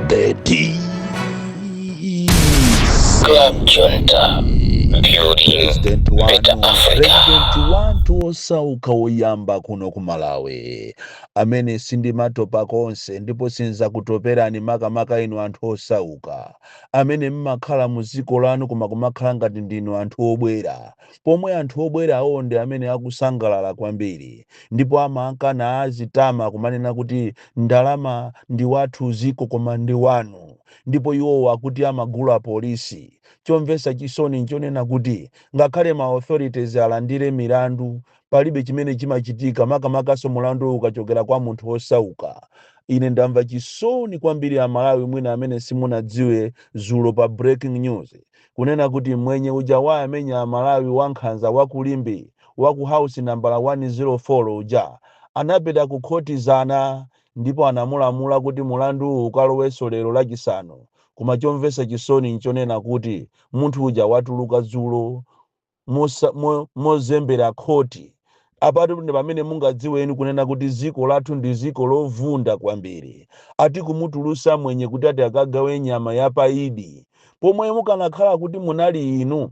The DC Club Junta, building President better wanu, Africa. President wanthu osauka woyamba kuno ku Malawi, amene sindimatopa konse ndipo sinzakutoperani, makamaka inu anthu osauka amene mmakhala mu dziko lanu koma kumakhala ngati ndinu anthu obwera, pomwe anthu obwerawo ndi amene akusangalala kwambiri ndipo amankana azitama kumanena kuti ndalama ndi wathu, ziko koma ndi wanu, ndipo iwowo akuti amagula polisi. Chomvetsa chisoni nchonena kuti ngakhale ma authorities alandire milandu, palibe chimene chimachitika, makamakaso mulandu ukachokera kwa munthu wosauka. Ine ndamva chisoni kwambiri. Amalawi mwina amene simunadziwe, zulo pa breaking news kunena kuti mwenye uja wa amenya Amalawi wankhanza wakulimbi, waku house nambala 104 uja, anapita ku khoti zana ndipo anamulamula kuti mulandu ukalowenso lero Lachisanu. Koma chomvetsa chisoni nchonena kuti munthu uja watuluka dzulo mozembera khoti. Apatu ndi pamene mungadziweni kunena kuti ziko lathu ndi ziko lovunda kwambiri. Ati kumutulusa mwenye kuti ati akagawe nyama ya paidi, pomwe mukanakhala kuti munali inu,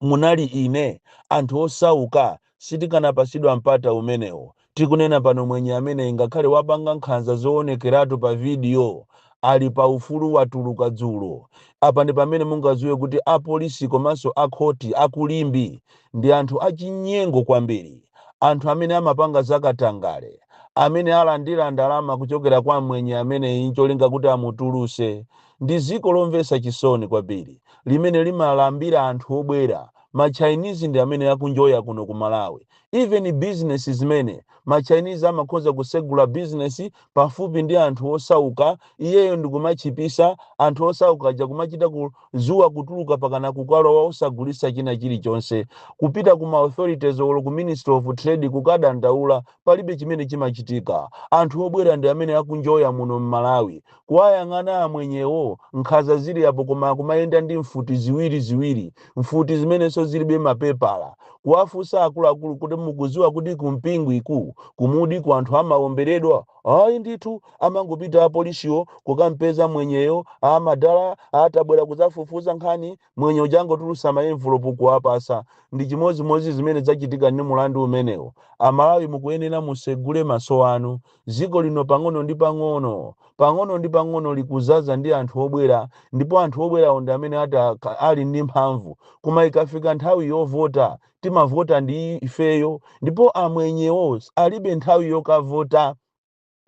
munali ine, anthu osauka sitikanapasidwa mpata umenewo. Tikunena pano, mwenye amene ngakhale wapanga nkhanza zoonekeratu pa video ali pa ufulu, watuluka dzulo. Apa ndi pamene mungadziwe kuti apolisi komanso akhoti akulimbi ndi anthu achinyengo kwambiri, anthu amene amapanga zakatangale, amene alandira ndalama kuchokera kwa mwenye amene ncholinga kuti amutuluse. Ndi ziko lomvetsa chisoni kwambiri limene limalambira anthu obwera. Ma Chinese ndi amene akunjoya kuno ku Malawi. Even business zimene ma Chinese amakhoza kusegula business pafupi ndi anthu osauka, iyeyo ndikumachipisa anthu osauka aja, kumachita kuzuwa kutuluka pakana kukalowa osagulisa china chilichonse. Kupita kuma authorities olo ku Ministry of Trade kukadandaula, palibe chimene chimachitika. Anthu obwera ndi amene akunjoya muno mMalawi. Kuwayang'ana amwenyewo, nkhanza zili apo, koma akumayenda ndi mfuti ziwiri ziwiri, mfuti zimenenso zilibe mapepala. Kuwafunsa akuluakulu kuti, "Mukuziwa kuti kumpingwiku kumudi ku anthu amaomberedwa?" Ayi ndithu, amangopita apolisiwo kukampeza mwenyeyo, amadala atabwera kudzafufuza nkhani, mwenye ujangotulusa ma envelope kuwapasa. Ndi chimodzimodzi zimene zachitika ndi mulandu umenewo. Amalawi mukuyenera musegule maso anu. Dziko lino pang'ono ndi pang'ono, pang'ono ndi pang'ono likuzaza ndi anthu obwera, ndipo anthu obwerawo ndi amene ati ali ndi mphamvu. Koma ikafika nthawi yovota, timavota ndi ifeyo, ndipo amwenyewo alibe nthawi yokavota,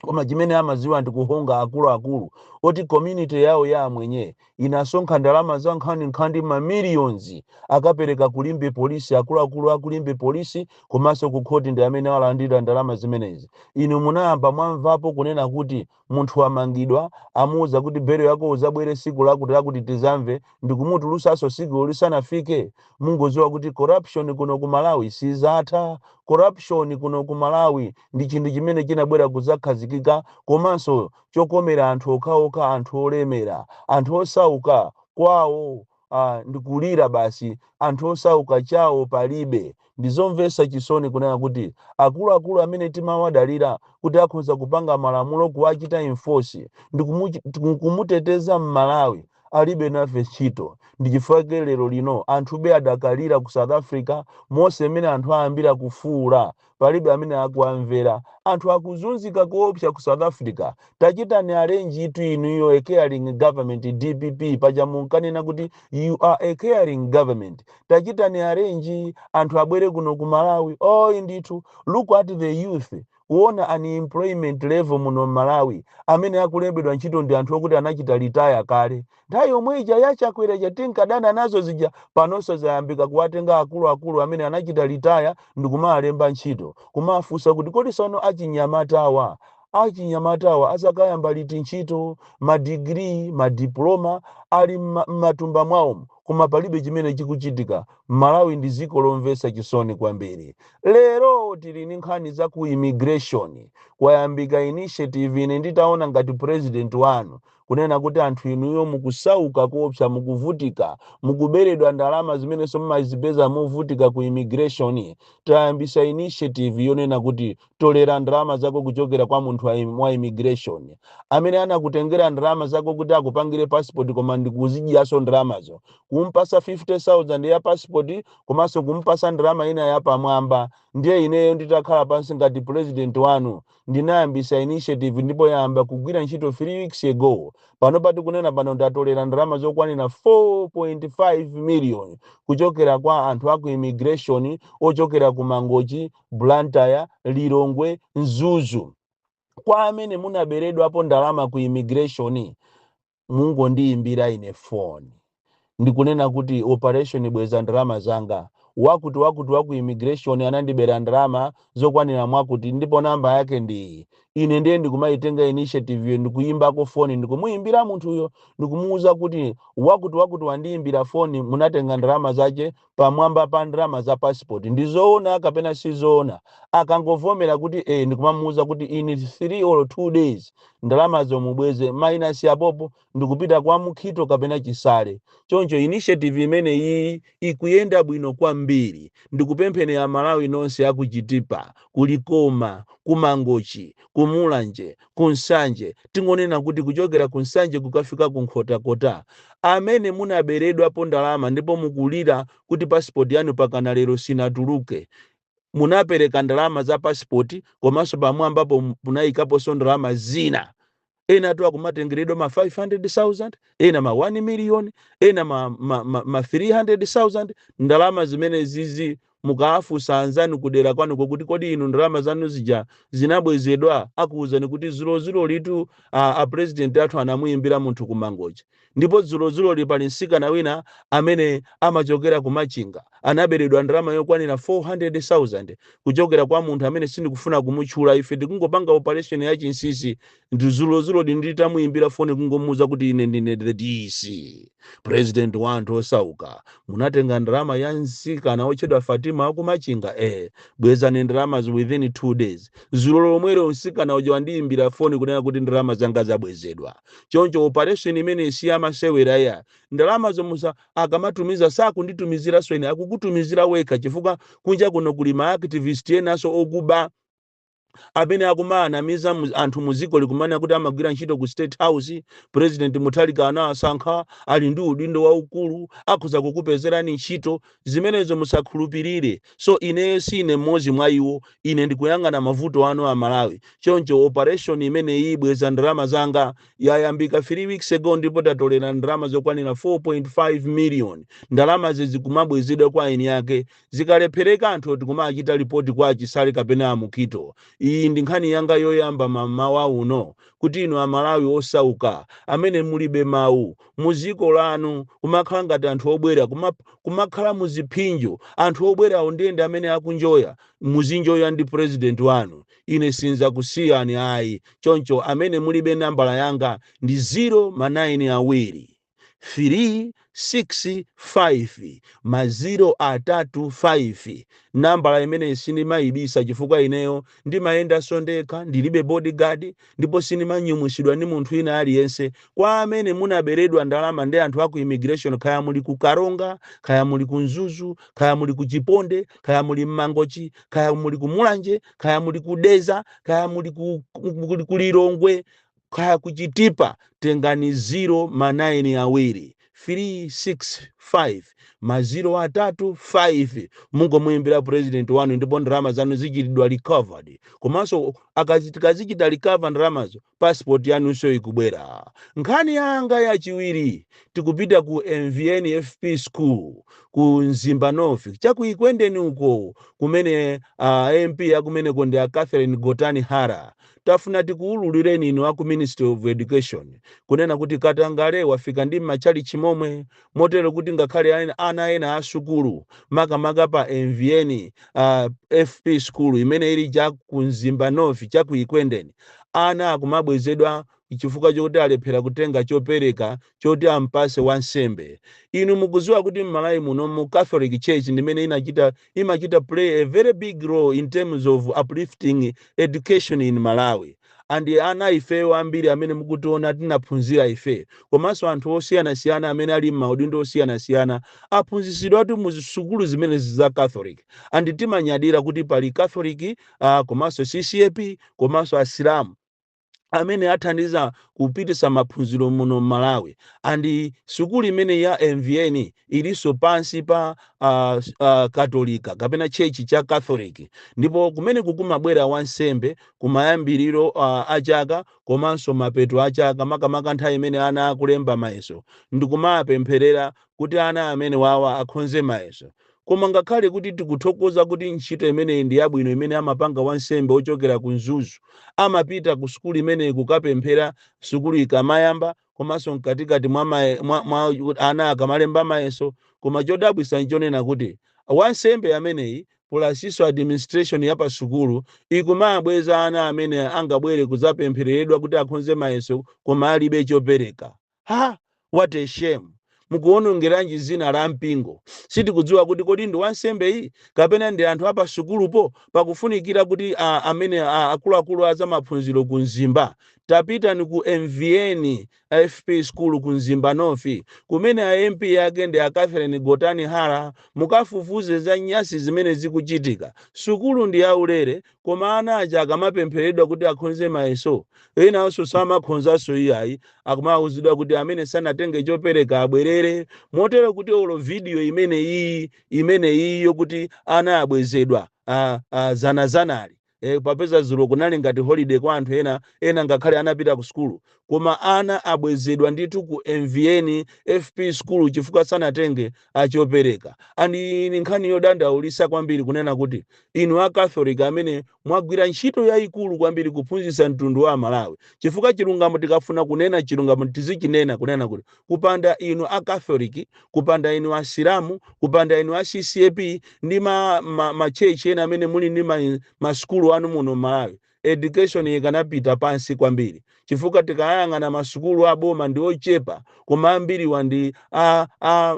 koma chimene amaziwa ndi kuhonga akuluakulu oti community yawo ya amwenye inasonkha ndalama za nkhaninkhani, ma millions, akapereka kulimbe polisi. Akuluakulu akulimbe polisi komanso ku khoti ndi amene alandira ndalama zimenezi. Inu munayamba mwamvapo kunena kuti munthu amangidwa, amuwuza kuti belo yako uzabwere siku lakuti lakuti tizamve, ndikumutulusanso siku lisanafike? Mungoziwa kuti corruption kuno ku Malawi sizatha. Corruption kuno ku Malawi ndi chinthu chimene chinabwera kudzakhazikika, komanso chokomera anthu okhaokha, anthu olemera. Anthu osauka kwawo ndikulira basi, anthu osauka chawo palibe. Ndizomvetsa chisoni kunena kuti akuluakulu amene timawadalira kuti akhoza kupanga malamulo, kuwachita enforce ndi kumuteteza mMalawi, alibe nafe ntchito. Ndi chifukwa chake lero lino anthube adakalira ku South Africa. Monse mmene anthu ayambira kufuula, palibe amene akuwamvera. Anthu akuzunzika kuopsa ku South Africa. Tachitani arrange itu inuyo, a caring government, DPP. Paja munkanena kuti you are a caring government. Tachitani arrange anthu abwere kuno ku Malawi. Oyi ndithu, look at the youth. Kuona unemployment level muno Malawi, amene akulembedwa ntchito ndi anthu okuti anachita retire kale nthawi yomwe ija yachakwera chatinkadana nazo zija. Panonso zayambika kuwatenga akuluakulu amene anachita retire ndikumawalemba ntchito. Kumafunsa kuti, kodi sono achinyamatawa azakayamba liti ntchito? Ma degree, ma diploma ali m'matumba mwawomo, koma palibe chimene chikuchitika. Malawi ndi dziko lomvetsa chisoni kwambiri lero. Apopo tili ndi nkhani za ku immigration. Kwayambika initiative, ine nditaona ngati president wanu kunena kuti anthu inuyo mukusauka kuopsa, mukuvutika, mukuberedwa ndalama zimenenso mumazipeza movutika ku immigration. Tayambisa initiative yonena kuti tolera ndalama zako kuchokera kwa munthu wa immigration amene anakutengera ndalama zako kuti akupangire passport, koma ndikuzidyaso ndalamazo, kumpasa 50,000 ya passport komanso kumpasa ndalama ina yapamwamba. Ndiye ineyo nditakhala pansi ngati president wanu, ndinayambisa initiative ndipo yayamba kugwira ntchito 3 weeks ago. Pano pati kunena pano, ndatolera ndalama zokwanira 4.5 million kuchokera kwa anthu aku immigration ochokera ku Mangochi, Blantyre, Lilongwe, Mzuzu. Kwa amene munaberedwapo ndalama ku immigration, mungondiyimbira ine foni ndikunena kuti, "Operation bweza ndalama zanga, wakuti wakuti waku immigration anandibera ndalama zokwanira mwakuti, ndipo namba yake ndi iyi." Ine ndiye ndikumayitenga initiative yo, ndikuyimbako foni, ndikumuyimbira munthuyo, ndikumuwuza kuti wakuti wakuti wandiyimbira foni, munatenga ndalama zace pamwamba pa ndalama za passport, ndizoona kapena sizoona? Akangovomera kuti eh, ndikumamuwuza kuti in 3 or 2 days ndalamazo mubweze, minus apopo ndikupita kwa Mukhito kapena Chisale. Choncho initiative imene iyi ikuyenda bwino kwambiri. Ndikupempheni Amalawi nonse akuChitipa, kuLikoma, kuMangochi, kuMulanje, kuNsanje, tingonena kuti kuchokera kuNsanje kukafika kuNkhotakota, amene munaberedwapo ndalama ndipo mukulira kuti pasipoti yanu pakana lero sinatuluke, munapereka ndalama za pasipoti komanso pamwambapo munayikaponso ndalama zina. Ena tu akumatengeredwa ma 500,000, ena ma 1 million, ena ma 300,000. Ndalama zimene zizi mukaafunsa anzanu kudera kwanuko kuti kodi inu ndalama zanu zija zinabwezedwa, akuwuzani kuti zulozilo litu a president athu anamuyimbira munthu kuMangochi, ndipo zulozilo pali mtsikana wina amene amachokera kuMachinga anaberedwa ndalama yokwanira 400,000 kuchokera kwa munthu amene sindikufuna kumutchula. Ife tikungopanga operation ya chinsinsi. Ndizulozilo nditamuyimbira foni kungomuuza kuti ine ndine the DC, president wa anthu osauka, munatenga ndalama ya mtsikana otchedwa Fatima wakuMachinga, bwezani ndalama within 2 days. Zulo lomwelo mtsikana uja wandiyimbira foni kunena kuti ndalama zanga zabwezedwa. Choncho operation imene si yamasewera ya ndalama zomusa akamatumiza, sakunditumizira ine, akukutumizira wekha, chifukwa kunja kuno kuli ma activist enanso okuba amene akumaanamiza anthu muziko likumana kuti amagwira ntchito ku State House. President Mutharika anawasankha, ali ndi udindo waukulu, akhoza kukupezerani ntchito. Zimenezo musakhulupirire. So ineyo sine mmodzi mwa iwo, ine ndikuyang'ana mavuto anu Amalawi. Choncho operation imene ibweza ndalama zanga yayambika 3 weeks ago, ndipo tatolera ndalama zokwanira 4.5 million. Ndalama zikumabwezedwa kwa eni yake. Zikalephereka, anthu tikumachita ripoti kwa aChisale kapena aMukhito. Iyi ndi nkhani yanga yoyamba mmawa uno, kuti inu Amalawi osauka amene mulibe mawu muziko lanu, kumakhala ngati anthu obwera kumakhala muziphinjo, anthu obwerawo ndiyende amene akunjoya, muzinjoya ndi president wanu. Ine sinzakusiyani ayi. Choncho amene mulibe nambala yanga ndi 0 ma 9 awiri 3 6 5 ma 0 atatu 5. Nambala imene sindimayibisa chifukwa ineyo ndimayendanso ndekha, ndilibe bodyguard ndipo sindimanyumwisidwa ndi munthu ina aliyense. Kwa amene munaberedwa ndalama ndi anthu aku immigration, kaya muli ku Karonga, kaya muli ku Mzuzu, kaya muli ku Chiponde, kaya muli mMangochi, kaya muli ku Mulanje, kaya muli ku Dedza, kaya muli ku Lilongwe, kaya ku Chitipa, tengani 0 ma 9 awiri 365 ma 0 atatu 5, mungomuyimbira president wanu ndipo ndalama zanu zichitidwa recovered. Komanso tikazichita recover ndalamazo, passport yanunso ikubwera. Nkhani yanga yachiwiri, tikupita ku MVN FP School ku Mzimba North, chakuikwendeni uko, kumene MP akumeneko ndi a Catherine Gotani Hara. Tafuna tikuwululireni inu aku Ministry of Education kunena kuti katangale wafika ndi m'matchalichi momwe, motero kuti ngakhale ana ena asukulu, makamaka pa MVN FP School imene ili cha ku Mzimba North chakuikwendeni, ana akumabwezedwa Chifukwa chokuti alephera kutenga chopereka choti ampase wansembe. Inu mukuziwa kuti m'Malawi muno mu Catholic Church ndimene imachita play a very big role in terms of uplifting education in Malawi. And ana ifeyo ambiri amene mukutiona tinaphunzira ife, komanso anthu osiyanasiyana amene ali m'maudindo osiyanasiyana aphunzitsidwatu mu sukulu zimenezi za Catholic. And timanyadira kuti pali Catholic, komanso CCAP, komanso Asilamu amene athandiza kupitisa maphunziro muno m'Malawi. And sukulu imene ya MVN ilinso pansi pa Katolika kapena church cha Catholic, ndipo kumene kukumabwera wansembe kumayambiriro achaka komanso mapeto achaka, makamaka nthawi imene ana akulemba mayeso, ndikumapempherera kuti ana amene wawa akhonze mayeso. Koma ngakhale kuti tikuthokoza kuti ntchito imeneyi ndi yabwino imene amapanga wansembe ochokera ku Mzuzu, amapita ku sukulu imeneyi kukapemphera sukulu ikamayamba komanso mkatikati mwa ana akamalemba mayeso, koma chodabwisa nchonena kuti wansembe ameneyi plus inso administration ya pasukulu ikumabweza ana amene angabwere kudzapemphereredwa kuti akhonze mayeso koma alibe chopereka. Ha, what a shame! Mukuwonongeranji zina la mpingo? Sitikudziwa kuti kodi ndi wansembeyi kapena ndi anthu apasukulupo. Pakufunikira kuti amene akuluakulu a zamaphunziro ku Mzimba, tapitani ku MVN FP School ku Mzimba North, kumene a MP yake ndi a Catherine Gotani Hara, mukafufuze za nyasi zimene zikuchitika. Sukulu ndi yaulere, koma ana aja akamapempheredwa kuti akhonze mayeso, enanso samakhonzanso iyayi, akumauzidwa kuti amene sanatenge chopereka abwerere. Motero kuti olo video imene iyi yokuti ana abwezedwa zanazanali, papeza zulo kunali ngati holiday kwa anthu ena, ena ngakhale anapita ku sukulu, koma ana abwezedwa ndithu ku MVN FP School chifukwa sanatenge achopereka. And ni nkhani yodandaulisa kwambiri kunena kuti inu a Catholic amene mwagwira ntchito yayikulu kwambiri kuphunzitsa mtundu wa Malawi, chifukwa chilungamo, tikafuna kunena chilungamo tizichinena, kunena kuti kupanda inu a Catholic, kupanda inu Asilamu, kupanda inu a CCAP ndi ma church ena amene muli ndi masukulu anu muno Malawi, education ikanapita pansi kwambiri, chifukwa tikayang'ana masukulu aboma ndi ochepa, koma ambiriwa ndi a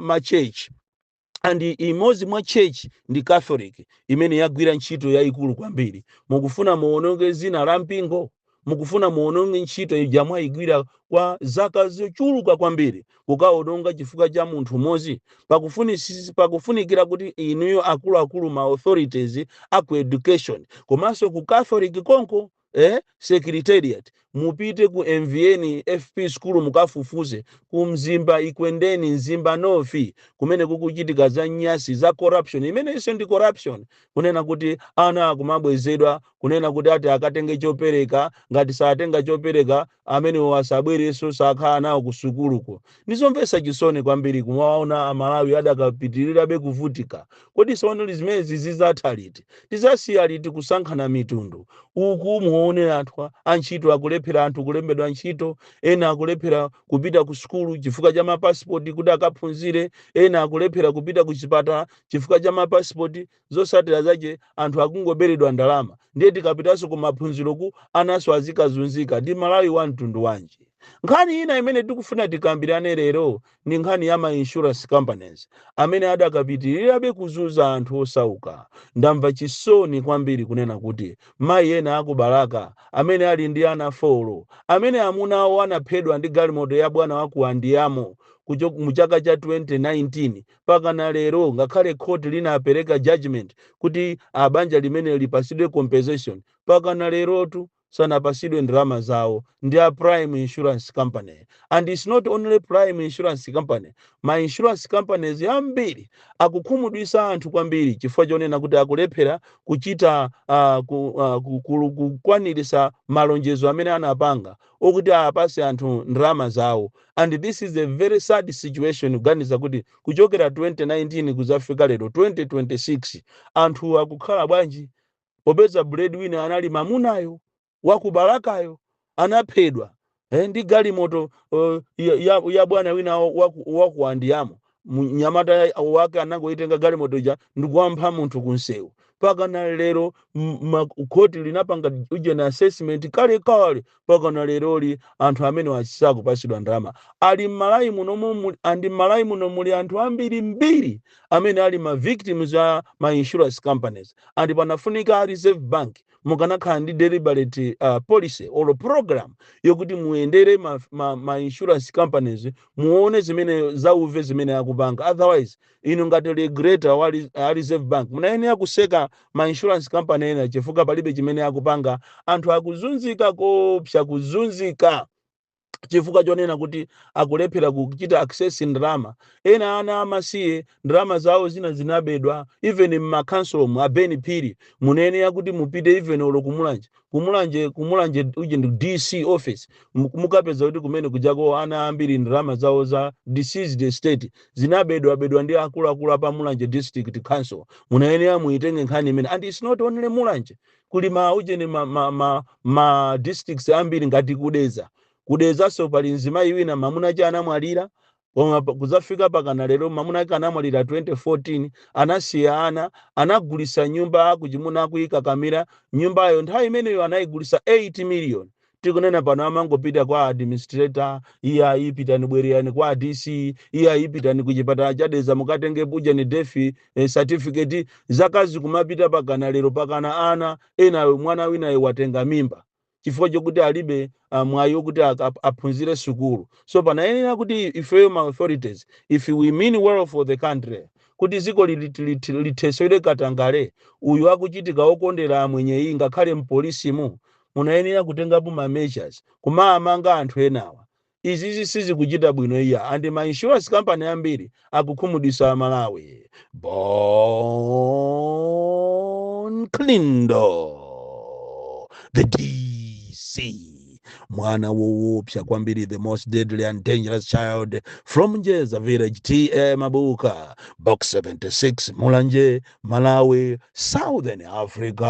ma church. And imodzi mwa church ndi Catholic imene yagwira ntchito yayikulu kwambiri. Mukufuna muononge zina la mpingo, mukufuna muononge ntchito ija mwayigwira kwa zaka zochuluka kwambiri, kukaononga chifukwa cha munthu mmodzi. Pakufunikira kuti inuyo akuluakulu, ma authorities aku education komanso ku Catholic konko, secretariat, mupite ku MVN FP School mukafufuze ku Mzimba Ikwendeni, Mzimba North, kumene kukuchitika za nyasi za corruption, imenenso ndi corruption, kunena kuti ana akumabwezedwa, kunena kuti ati akatenge chopereka, ngati satenga chopereka amenewo asabwerenso, sakhala nawo ku sukuluko. Ndizomvetsa chisoni kwambiri kumaona Amalawi adakapitirirabe kuvutika. Kodi sono zimenezi zizatha liti? Tizasiya liti kusankhana mitundu? Uku muone anthu antchito akulephera, anthu kulembedwa ntchito, ena akulephera kupita ku sukulu chifukwa cha mapasipoti kuti akaphunzire, ena akulephera kupita ku chipatala chifukwa cha mapasipoti. Zosatira zache anthu akungoberedwa ndalama. Ndiye tikapitanso ku maphunziroku, ananso azikazunzika. Ndi Malawi wa mtundu wanji? Nkhani ina imene tikufuna tikambirane lero ndi nkhani ya ma insurance companies amene adakapitirirabe kuzunza anthu osauka. Ndamva chisoni kwambiri kunena kuti mayi ena akubalaka amene ali ndi ana 4, amene amuna awo anaphedwa ndi galimoto ya bwana waku Andiyamo mu chaka cha 2019, pakana lero ngakhale khoti linapereka judgment kuti abanja limene lipasidwe compensation, pakana lerotu sanapasidwe ndalama zawo ndi a Prime Insurance Company. And it's not only Prime Insurance Company, ma insurance companies ambiri akukhumudwisa anthu kwambiri chifukwa chonena kuti akulephera kuchita kukwanirisa malonjezo amene anapanga okuti apase anthu ndalama zawo. And this is a very sad situation, kuganiza kuti kuchokera 2019 kuzafika lero 2026, anthu akukhala bwanji, popeza breadwinner anali mamunayo wakubalakayo, anaphedwa ndi galimoto ya bwana wina waku Andiyamo. Mnyamata wake anangoitenga galimoto ija ndikuwampha munthu kunsewu. Pakana lero khoti linapanga ujeni assessment kale kale, pakana leroli anthu amene asakupasidwa ndalama. Ali m'Malawi munomo andi m'Malawi muno muli anthu ambiri mbiri amene ali ma victims a ma insurance companies. And panafunika a Reserve Bank mukanakhala ndi deliberate policy or program yokuti muyendere ma insurance companies, muone zimene zauve zimene akupanga. Otherwise inu ngati regulator wa a Reserve Bank munayenera kuseka ma insurance company ena, chifukwa palibe chimene akupanga. Anthu akuzunzika kopsa, kuzunzika chifukwa chonena kuti akulephera kuchita access ndalama. Ena ana amasiye ndalama zawo zina zinabedwa even mmakhansomo. A Ben Phiri, munayenera kuti mupite even olo kumulanje, kumulanje uje ndi DC office, mukapeza kuti kumene kujako ana ambiri ndalama zawo za deceased estate zinabedwa bedwa ndi akuluakulu apa Mulanje District Council. Munayenera muitenge nkhani imene. And it's not only Mulanje, kuli ma ujeni ma districts ambiri ngati kuDedza. KuDedzanso pali mzimayi wina, mamuna ake anamwalira, koma kuzafika pakana lero, mamuna ake anamwalira 2014, anasiya ana. Anagulisa nyumba kuchimuna, akuyikakamira nyumbayo. Nthawi imeneyo anayigulisa 8 million. Tikunena pano amangopita kwa administrator, iye ayipitani, bwererani kwa DC, iye ayipitani kuchipatala chaDedza mukatenge buja ni death certificate. Zakazi kumapita pakana lero, pakana ana ena, mwana winayo watenga mimba chifukwa chokuti alibe mwayi wokuti aphunzire sukulu. So panayenera kuti ifeyo ma authorities, if we mean well for the country, kuti dziko lithesere katangale uyu akuchitika okondera amwenyeyi, ngakhale mpolisimu, munayenera kutengapo ma measures kumaamanga anthu enawa. Izizi sizikuchita bwino iya, and ma insurance company ambiri akukhumudwitsa Malawi. Bon Kalindo, the DC, mwana woopsa kwambiri, the most deadly and dangerous child from Njeza village, TA Mabuka, Box 76, Mulanje, Malawi, Southern Africa.